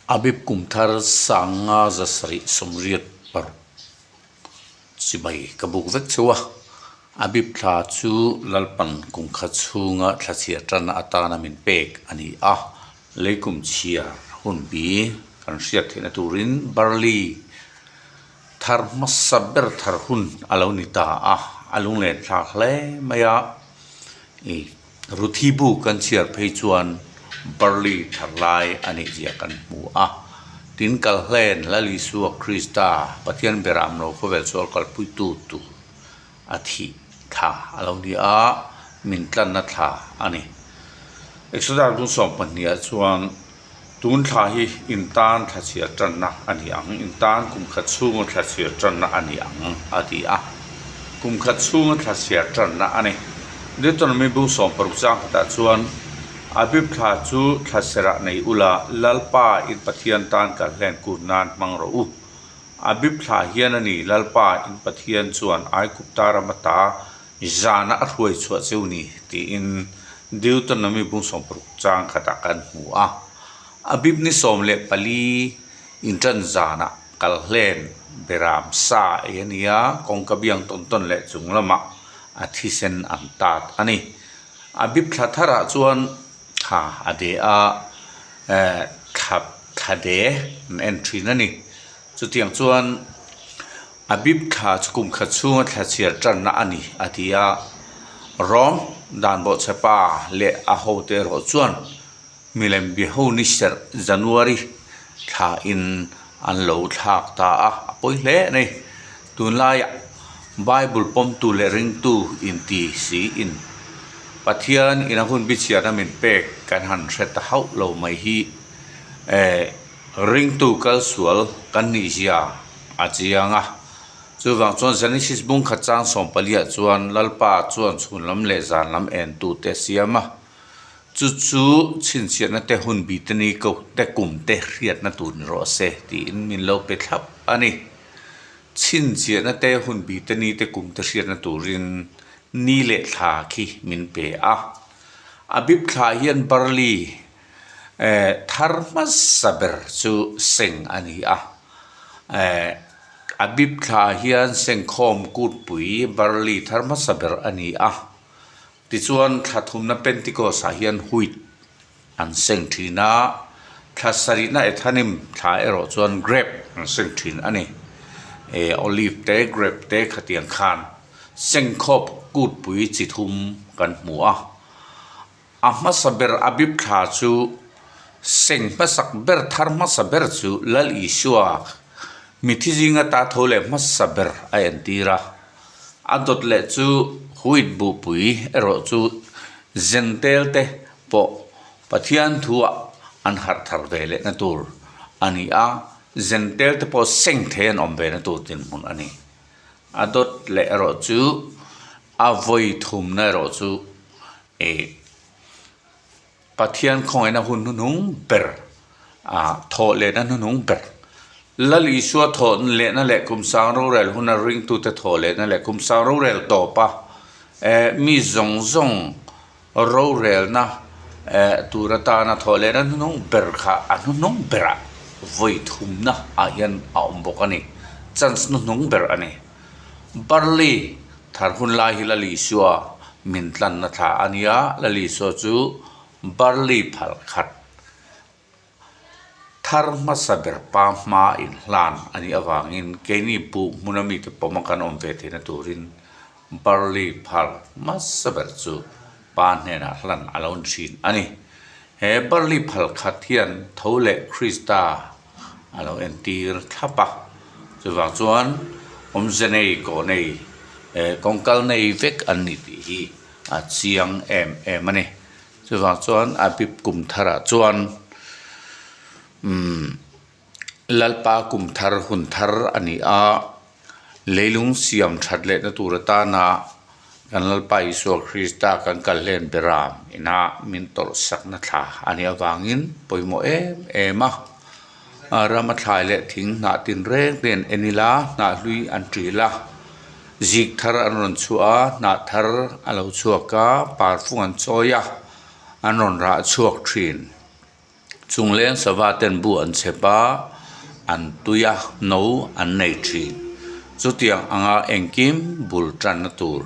Abib Kumthar sanga 786 chibai ka buk vek cheu a, Abib thla chu Lalpan kum khat chhunga thla chhiar tanna atana min pek a ni a, lei kum chhiar hun bi kan hriat theihna turin barley thar hmasa ber thar hun a lo ni ta a, a lunglen thlak hle mai a, ih. Ruthi bu kan chhiar phei chuan barley thar lai a nih zia kan hmu a. Tin Kalhlen Lal Isua Krista Pathian beram lo khawvel sual kalpuitu tur a thih thla a lo ni a, min tlanna thla a ni. Exodus bung 12 ah chuan Tun thla hi intan thla chhiar tanna a ni ang, intan kum khat chhunga thla chhiar tanna a ni ang, a ti a. Kum khat chhunga thla chhiar tanna a ni. Deuteronomy bu 60 chang khatah chuan, Abib thla chu thla serah nei ula, Lalpa in Pathian tan kal hlen kut nan hmang rawh u. Abib thla hian a ni, Lalpa in Pathian chuan Aigupta ram ata Zana a hruai chhuah cheu ni tiin Deuteronomy bung 60 chang khatah kan hmu a. Abib ni 14 intan zanah kal hlen beram sa ei a ni a, kawngka biang tawn tawn leh chung lamah a thisen an tat a ni. Abib thla tharah chuan thla a de a, thla thla de an en thin a ni. Chutiang chuan Abib thla chu kum khat chhunga thla chhiar tanna a ni, a ti a. Rom dan bawhchhe pa leh a hote erawh chuan milem biaho ni serh January thla in an lo thlak ta a, a pawi hle a ni. Tunlaiah Bible pawmtu leh ringtu inti si in Pathian in a hun bichhiarna min pek kan han hre ta hauh lo mai hi eh ringtu kalsual kan nihzia a chiang a. Chuvang chuan Genesis bung khat chang 14 ah chuan Lalpa chuan chhun lam leh zan lam en tute a siam a. Chu chu chhinchhiahna te hun bi te ni ko te kum te hriatna tur ni rawh se tiin min lo pe thlap a ni. Chhinchhiahna te hun bi te ni te kum te hriatna turin ni leh thla khi min pe a. Abib thla hian barley eh thar hmasa ber chu seng a ni a. Eh Abib thla hian sengkhawm kutpui barley thar hmasa ber a ni a. Tichuan thla thumna Pentecost ah hian wheat an seng thin a, thla sarihna Ethanim thla erawh chuan grape an seng thin a ni. Eh olive te grape te khatiang khan sengkhawp kutpui chi thum kan hmu a. A hmasa ber Abib thla chu seng hmasak ber thar hmasa ber chu Lal Isua mithi zinga ta tho leh hmasa ber a entir a. A dawt leh chu Huit buhpui erawh chu Zentel te pawh Pathian thuah an harh thar ve lehna tur a ni a, Zentel te pawh seng thei an awm ve na tur dinhmun a ni. A dawt leh erawh chu a vawi thumna erawh chu Ih Pathian khawngaihna hun hnuhnung ber ah thawh lehna hnuhnung ber Lal Isua thawh lehna leh kum sang rorel huna ringtute thawh lehna leh kum sang rorel tawp a eh mi zawng zawng rorelna eh tur atana thawh lehna hnuhnung ber kha a hnuhnung berah vawi thumna ah hian a awm bawk a ni chance hnuhnung ber a ni. Barley thar hun lai hi Lal Isua min tlanna thla a nia, Lal Isua chu barley phal khat thar hmasa ber pa hma inhlan a nih avangin keini buh hmuna mite pawma kan awm ve theihna turin barley phal hmasa ber chu pa hnenah hlan a lo ni thin a ni. He barley phal khat hian tho leh Krista a lo entir thlap a chuvang chuan awmze nei kawh nei eh kawngkal nei vek an ni tih hi a chiang em em a ni chuvang chuan a bip kum tharah chuan umm Lalpa kum thar hun thar a ni a. Leilung siam that lehna tur atana kan Lalpa Isua Krista kan kal hlen beram ina min tawrh sakna thla a nih avangin pawimawh em em a. Rama thlai leh thing hnah tinreng te an en ila hnah hlui an ṭil a, zik thar an rawn chhuah a, hnah thar a lo chhuak a, parfung an chawi a, an rawn rah chhuak ṭhin. Chungleng sava ten bu an chhep a, an tui a, no an nei thin. Chutiang anga engkim bul tanna tur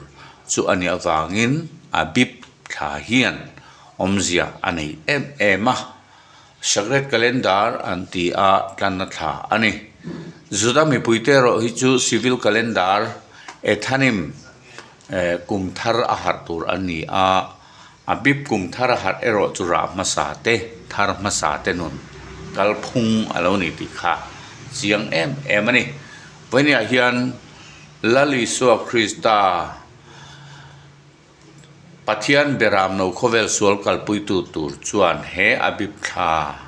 chu a nih avangin Abib thla hian awmzia a nei em em a. Sacred Calendar an ti a, tlanna thla a ni. Juda mipuite erawh hi chu Civil Calendar, Ethanim, kum thar a harh tur a ni a. A bip kum thar a harh erawh chu rah hmasa te, thar hmasa te nun kalphung a lo ni tih kha chiang em em a ni. Vawinia hian Lal Isua Krista Pathian Beramno khawvel sual kalpuitu tur chuan he a bip thla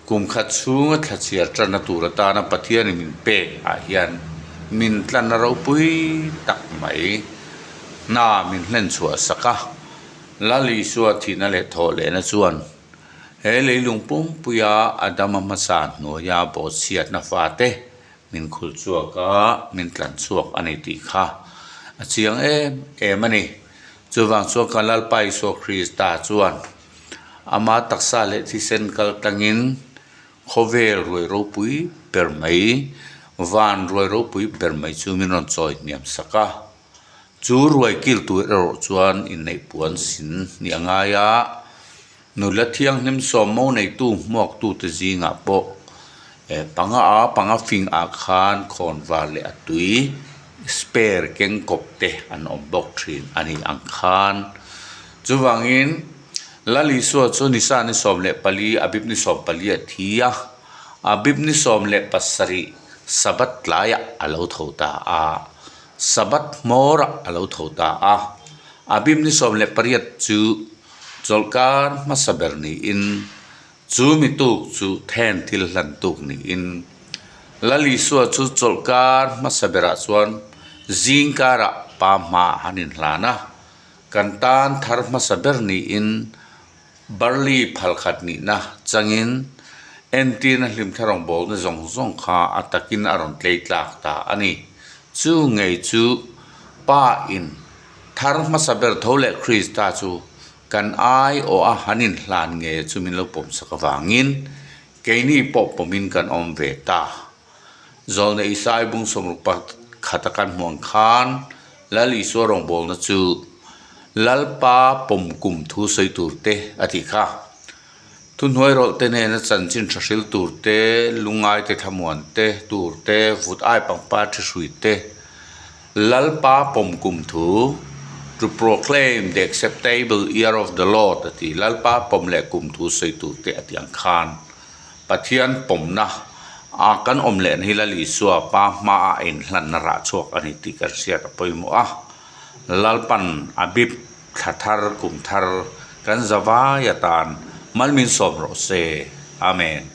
kum khat chhunga thla chhiar tanna tur atana Pathianin min pek ah hian min tlanna ropui tak mai. Hna min hlen chhuah sak a, Lal Isua thihna leh thawh lehna chuan he leilung pumpuia Adama hmasa hnuaia bawhchhiatna fate min khul chhuak a, min tlan chhuak a ni tih kha a chiang em em a ni. Chuvang chuan kan Lalpa Isua Krista chuan ama taksa leh thisen kal tlangin Khawvel ruai ropui ber mai, van ruai ropui ber mai chu min rawn chawi hniam sak a. Chu ruai kil tur erawh chuan inneih puan sin nih a ngai a, nula thianghlim sawm mo neitu hmuaktute zingah pawh eh panga a panga fing ah khan khawnvar leh a tui spare keng kawp te an awm bawk thin a ni ang khan. Chuvangin. Lal Isua chu Nisa ni 14, Abib ni 14 a thi a, Abib ni 17 Sabbath tlaiah a lo tho ta a, Sabbath hmawrah a lo tho ta a. Abib ni 18 chu chawlhkar hmasa ber niin, chu mi tuk chu then thil hlan tuk niin, Lal Isua chu chawlhkar hmasa berah chuan zingkarah pa hmaah an inhlan a. Kan tan thar hmasa ber niin Barley phalkhat nihna changin entirna hlimthla rawngbawlna zawng zawng kha a takin a rawn tlei tlak ta a ni. Chu ngei chu Pa in thar hmasa ber tho leh Krista chu kan aiawh a han inhlan ngei chu min lo pawmsak avangin keini pawh pawmin kan awm ve ta. Zawlna Isai bung sawmruk pakhat a kan hmuh ang khan Lal Isua rawngbawlna chu Lalpa pawm kum thu sawi tur te a tih kha. Thuhnuai rawlh te nena chanchin tha hril tur te, lungai te thlamuan te tur te, vut ai pangpar thi hrui te, Lalpa pawm kum thu, To proclaim the acceptable year of the Lord a ti, Lalpa pawm leh kum thu sawi tur te a tih ang khan. Pathian pawmna a kan awm lehna hi Lal Isua pa hmaah a inhlanna rah chhuak a ni tih kan hriat a pawimawh a. Lalpan a bip thla thar kum thar kan zavai atan mal min sawm rawh se. Amen.